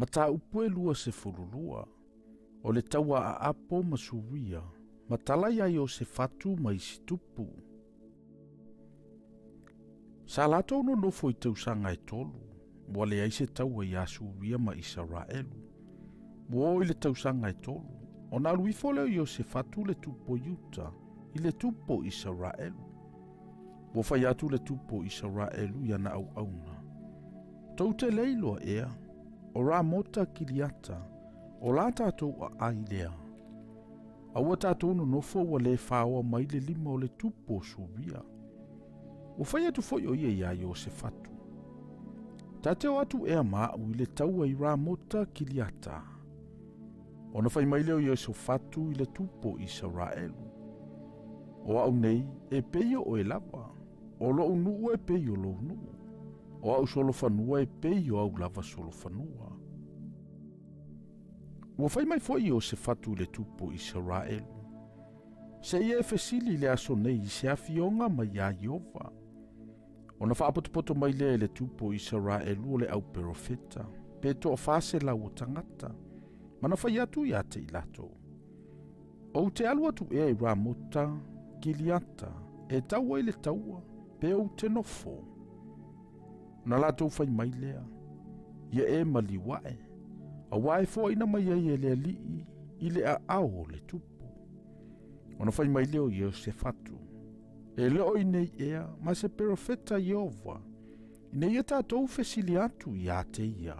Mataupu e 22, o le taua a Aapo ma Suria, ma tala iā Iosefatu ma isi tupu. Sa latou nonofo i tausaga e tolu, ua leai se taua iā Suria ma Isaraelu. Ua oo i le tausaga e tolu, ona alu ifo lea o Iosefatu le tupu o Iuta i le tupu o Isaraelu. Ua fai atu le tupu o Isaraelu i ana auauna, Tou te le iloa ea, o Ramota Kiliata, o la tatou aai lea. Aua tatou nonofo ua le faoa mai le lima o le tupu o Suria. Ua fai atu foi o ia iā Iosefatu, Ta te o atu ea ma au i le taua i Ramota Kiliata. Ona fai mai lea o Iosefatu i le tupu o Isaraelu, O au nei e pei o oe lava, o lou nuu e pei o lou nuu, o au solofanua e pei o au lava solofanua. Ua fai mai foi Iosefatu i le tupu o Isaraelu, Se i e fesili i le aso nei i se afioga mai iā Ieova. Ona faapotopoto mai lea i le tupu o Isaraelu o le au perofeta, pe 400 o tagata, ma na fai atu ia te i latou, Ou te alu atu ea i Ramota, Kiliata, e tau ai le taua, pe ou te nofo? Ona latou fai mai lea, Ia e maliu ae, auā e foaina mai ai e le Alii i le aao o le tupu. Ona fai mai lea o Iosefatu, E le o i nei ea ma se perofeta Ieova, ina ia tatou fesili atu iā te ia.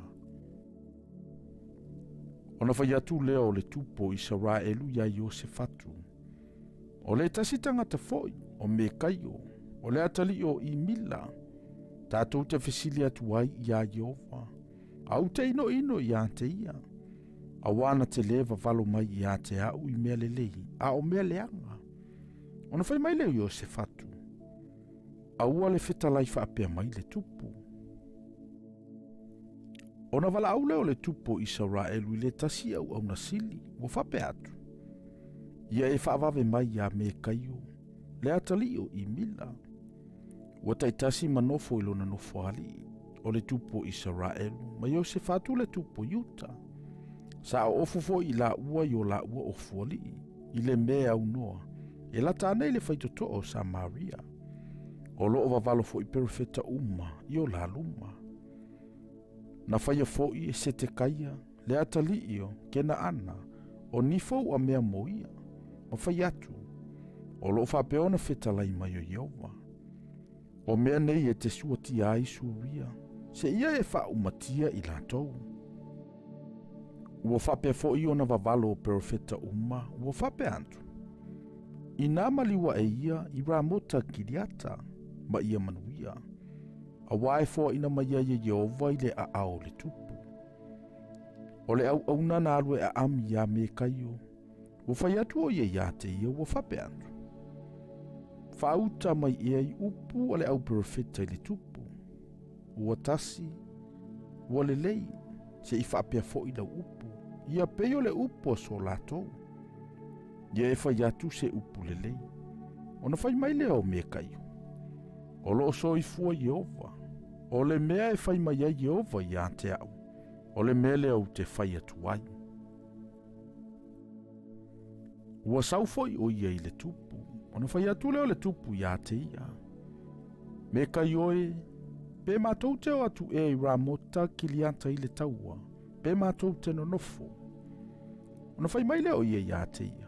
Ona fai atu lea o le tupu o Isaraelu iā Iosefatu, O le tasi tagata foi, o Mekaio, o le atalii o Imila, tatou te fesili atu ai iā Ieova, a ou te inoino iā te ia, auā na te lē vavalo mai iā te au i mea lelei, a o mea leaga. Ona fai mai lea o Iosefatu, Aua le fetalai faapea mai le tupu. Ona valaau lea o le tupu o Isaraelu i le tasi auauna sili, ua faapea atu, Ia e faavave mai iā Mekaio, le atalii o Imila. Ua taitasi ma nofo i lona nofoalii, o le tupu o Isaraelu, ma Iosefatu le tupu o Iuta. Sa oofu foi i laua i o laua ofualii, i le mea aunoa, e lata ana i le faitotoa o Samaria. O lo o vavalo foi perofeta uma i o la luma. Na faia foi e Setekaia le atalii o Kenaana o nifo ua mea mo ia, ma fai atu, o lo o faapea ona fetalai mai o Ieova. O mea nei e te suatia ai Suria, se ia e faaumatia i latou. Ua faapea foi ona vavalo o perofeta uma, ua faapea atu, Inā maliu aʻe ia i Ramota Kiriata, ma ia manuia, auā e foaina mai ai e Ieova i le aao o le tupu. O le auauna na alu e aami iā Mekaio, ua fai atu o ia iā te ia ua faapea atu, Faauta mai ea i upu a le au perofeta i le tupu, ua tasi, ua lelei, se i faapea foi lau upu, ia pei o le upu a so latou. Ia e fai atu se upu lelei. Ona fai mai lea o Mekaio, O lo o soifua Ieova, o le mea e fai mai ai Ieova iā te au, o le mea lea ou te fai atu ai. Ua sau foi o ia i le tupu, ona fai atu lea o le tupu iā te ia, Me kai oe, pe matou te o atu ea i Ramota Kiliata i le taua, pe matou te nonofo. Ona fai mai lea o ia iā te ia,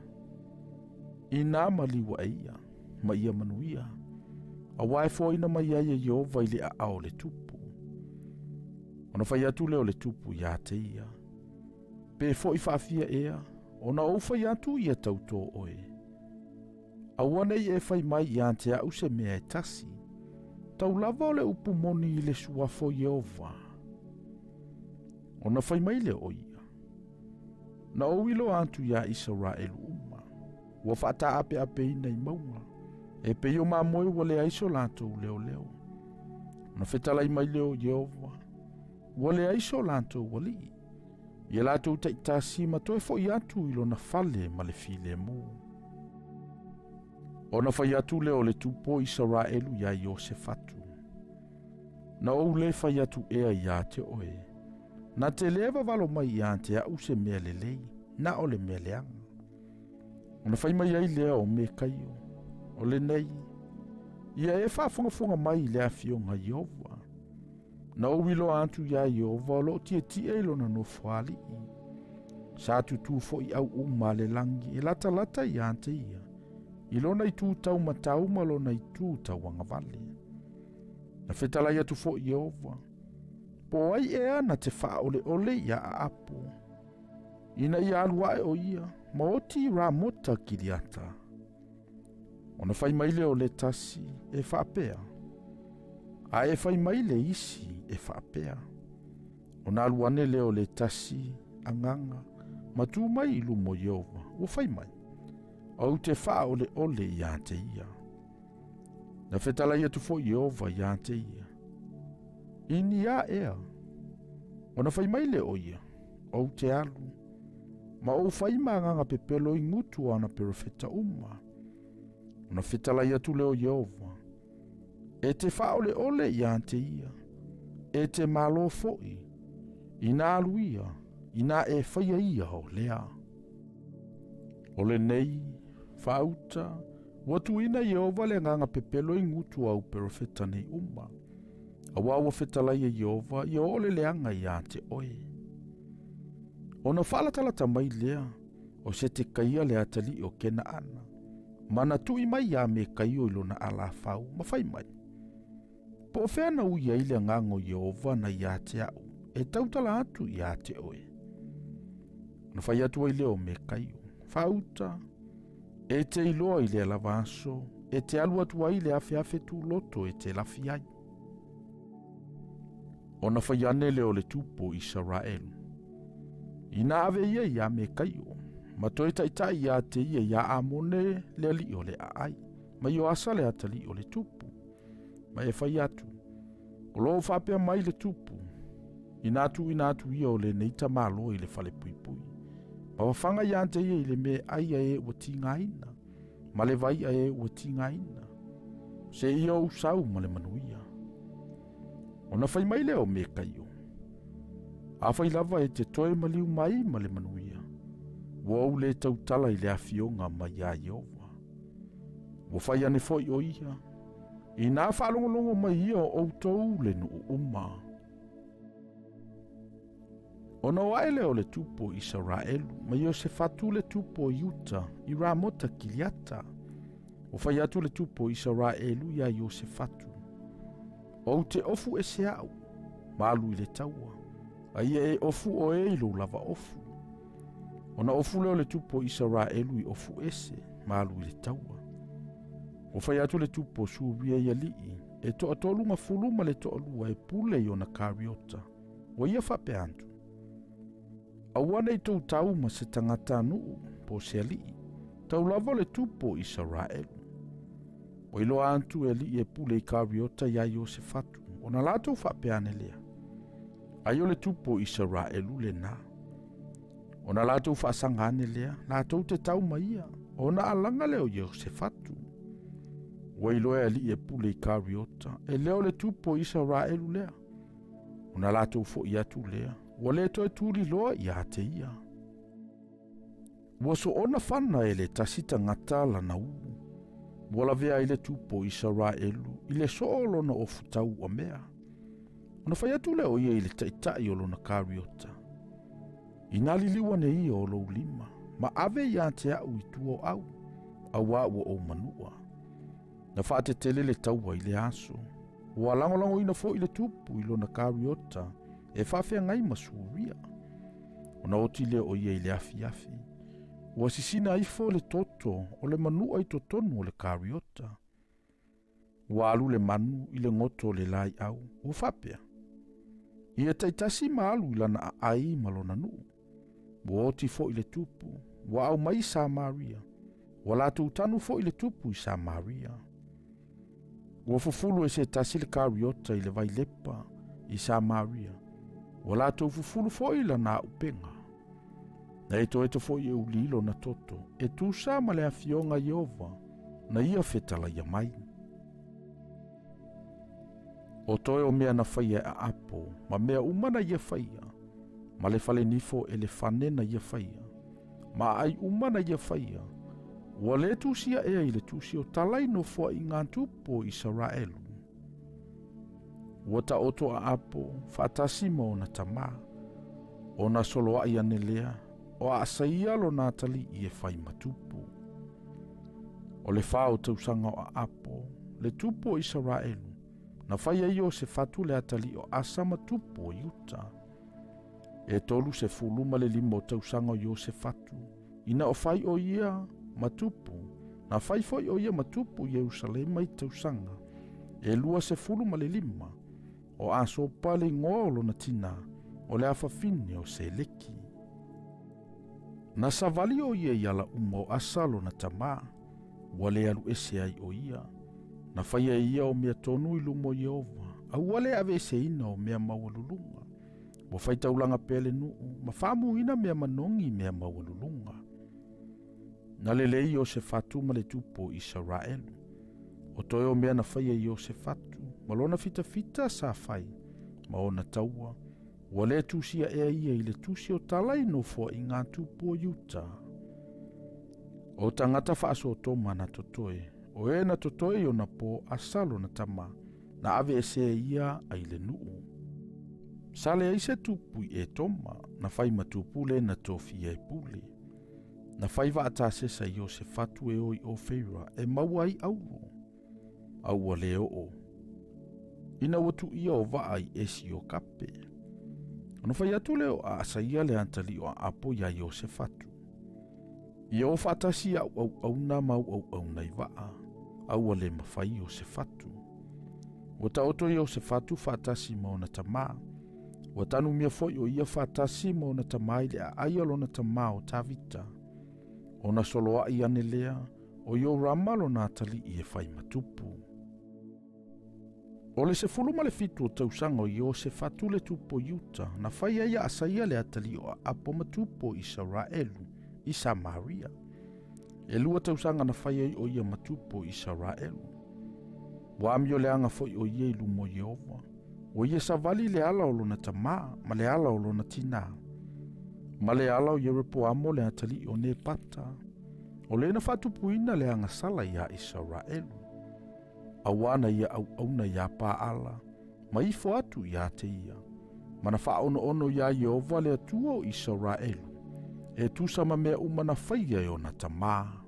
Inā maliu aʻe ia, ma ia manuia, auā e foaina mai ai e Ieova i le aao o le tupu. Ona fai atu lea o le tupu iā te ia, Pe foi faafia ea, ona ou fai atu ia tautō oe. Aua nei e fai mai iā te au se mea e tasi, tau lava o le upu moni i le suafa o Ieova. Ona fai mai lea o ia, Na ou iloa atu iā Isaraelu uma, ua faataapeapeina i mauga, e pei o mamoe ua leai so latou leoleo. Ona fetalai mai lea o Ieova, ua leai so latou alii, ia latou taitasi ma toe foi atu i lona fale ma le filemu. Ona fai atu lea o le tupu o Isaraelu iā Iosefatu, Na ou lē fai atu ea iā te oe, Na te lē vavalo mai ia te a'u se mea lelei, na o le mea leaga. Ona fai mai ai lea o Mekaio, O lenei, ia e faafogafoga mai i le afioga a Ieova. Na ou iloa atu iā Ieova o lo o tietie i lona nofoalii. Sa tutū foi au uma a le lagi e latalata iā te ia, i lona itu taumatau ma lona itu tauagavale. Na fetalai atu foi Ieova, Po o ai ea na te faaoleole iā Aapo, ina ia alu ae o ia ma oti i Ramota Kiliata. Ona fai mai lea o le tasi e faapea, a e fai mai le isi e faapea. Ona alu ane lea o le tasi agaga ma tu mai i luma o Ieova, ua fai mai, Ou te faaoleole iā te ia. Na fetalai atu foi Ieova iā te ia, I ni a ea? Ona fai mai lea o ia, Ou te alu, ma ou fai ma agaga pepelo i gutu o ana perofeta uma. Ona fetalai atu lea o Ieova, E te faaoleole iā te ia, e te malo foi, inā alu ia, inā e faia ia o lea. O lenei, faauta, ua tuuina Ieova le agaga pepelo i gutu o au perofeta nei uma, auā ua fetalai e Ieova ia oo le leaga iā te oe. Ona faalatalata mai lea o Setekaia le atalii o Kenaana, ma na tui mai iā Mekaio i lona alafau, ma fai mai, Po o fea na ui ai le agaga o Ieova na iā te a'u, e tautala atu iā te oe? Ona fai atu ai lea o Mekaio, Faauta, e te iloa i lea lava aso, e te alu atu ai i le afeafe tūloto e te lafi ai. Ona fai ane lea o le tupu o Isaraelu, Inā ave ia iā Mekaio, ma toe taitai iā te ia iā Amone le alii o le Aai, ma Ioasa le atalii o le tupu. Ma e fai atu, O lo o faapea mai le tupu, inā tuuina atu ia o lenei tamaloa i le falepuipui, ma fafaga iā te ia i le mea ai a e ua tigaina, ma le vai a e ua tigaina, seia ou sau ma le manuia. Ona fai mai lea o Mekaio, Afai lava e te toe maliu mai ma le manuia, ua ou lē tautala i le afioga mai iā Ieova. Ua fai ane foi o ia, inā faalogologo mai ia o outou le nuu uma. Ona o ae lea o le tupu o Isaraelu ma Iosefatu le tupu o Iuta i Ramota Kiliata. Ua fai atu le tupu o Isaraelu iā Iosefatu, Ou te ofu ese a'u, ma alu i le taua, a ia e ofu oe i lou lava ofu. Ona ofu lea o le tupu o Isaraelu i ofu ese, ma alu i le taua. Ua fai atu le tupu o Suria i alii, e toatolu gafulu ma le toalua e pule i ona kariota. Ua ia faapea atu, Aua ne i tou tau ma se tagatanuu po o se alii, tau lava o le tupu o Isaraelu. Ua iloa atu e alii e pule i kariota iā Iosefatu, ona latou faapea ane lea, Ai o le tupu o Isaraelu lenā. Ona latou faasaga ane lea, latou te tau ma ia, ona alaga lea o Iosefatu. Ua iloa e alii e pule i kariota, e leo le tupu o Isaraelu lea. Ona latou foi atu lea, ua le toe tuliloa ia te ia. Ua soona fana e le tasi tagata lana ulu, ua lavea ai le tupu o Isaraelu i le soo o lona ofutau uamea. Ona fai atu lea o ia i le taitai o lona kariota, Inā liliu ane ia o lou lima, ma ave ia te a'u i tua o au, auā ua ou manua. Na faatetele le taua i lea aso. Ua lagolagoina foi le tupu i lona kariota e faafeagai ma Suria. Ona oti lea o ia i le afiafi. Ua sisina ifo le toto o le manua i totonu o le kariota. Ua alu le manu i le goto o le laiau, ua faapea, Ia taitasi ma alu i lana aai ma lona nuu. Ua oti foi le tupu, ua aumai i Samaria, ua latou tanu foi le tupu i Samaria. Ua fufulu e se tasi le kariota i le vailepa i Samaria, ua latou fufulu foi lana auupega. Na etoeto foi e uli lona toto, e tusa ma le afioga a Ieova, na ia fetalaia mai. O toe o mea na faia e Aapo, ma mea uma na ia faia. ma le falenifo o elefane na ia faia, ma aai uma na ia faia, ua lē tusia ea i le tusi o tala i nofoaʻiga a tupu o Isaraelu. Ua taoto a Apo faatasi ma ona tamā, ona soloaʻi ane lea o Aasaia lona atalii e fai ma tupu. O le fa o tausaga o Aapo, le tupu o Isaraelu, na fai ai Iosefatu le atalii o Asa ma tupu o Iuta. E 35 o tausaga o Iosefatu, ina o fai o ia ma tupu, na fai foi o ia ma tupu i Ierusalema i tausaga e 25, o Asopa le igoa o lona tinā, o le afafine o Seleki. Na savali o ia i ala uma o Asa lona tamā, ua lē alu ese ai o ia. Na faia e ia o mea tonu i luma o Ieova, a ua lē aveeseina o mea maualuluga. Ua faitaulaga pea le nuu ma faamuina mea manogi i mea maualuluga. Na lelei Iosefatu ma le tupu o Isaraelu. O toe o mea na faia e Iosefatu, ma lona fitafita sa fai, ma ona taua, ua lē tusia ea ia i le tusi o tala i nofoaʻiga a tupu o Iuta. O tagata faasotoma na totoe, o e na totoe i ona pō Asa lona tama, na aveesea e ia ai le nuu. Sa leai se tupu i Etoma, na fai ma tupu le na tofia e pule. Na fai vaatasesa i Iosefatu e o i Ofeira e maua ai auro, a ua lē oo ina ua tuuia o vaa i esi o kape. Ona fai atu lea o Aasaia le atalii o Aapo iā Iosefatu, Ia o faatasi i au auauna ma au auauna i vaa, a ua lē mafai Iosefatu. Ua taoto Iosefatu faatasi ma ona tamā, ua tanumia foi o ia faatasi ma ona tamā i le aai a lona tamā o Tavita. Ona soloaʻi ane lea o Iorama lona atalii e fai ma tupu. O le 17 o tausaga o Iosefatu le tupu o Iuta, na fai ai Aasaia le atalii o Aapo ma tupu o Isaraelu i Samaria. E 2 tausaga na fai ai o ia ma tupu o Isaraelu. Ua amioleaga foi o ia i luma o Ieova. Ua ia savali i le ala o lona tamā ma le ala o lona tinā, ma le ala o Ieropoamo le atalii o Nepata, o le na faatupuina le agasala iā Isaraelu, auā na ia auauna iā Paala, ma ifo atu iā te ia, ma na faaonoono iā Ieova le Atua o Isaraelu, e tusa ma mea uma na faia e ona tamā.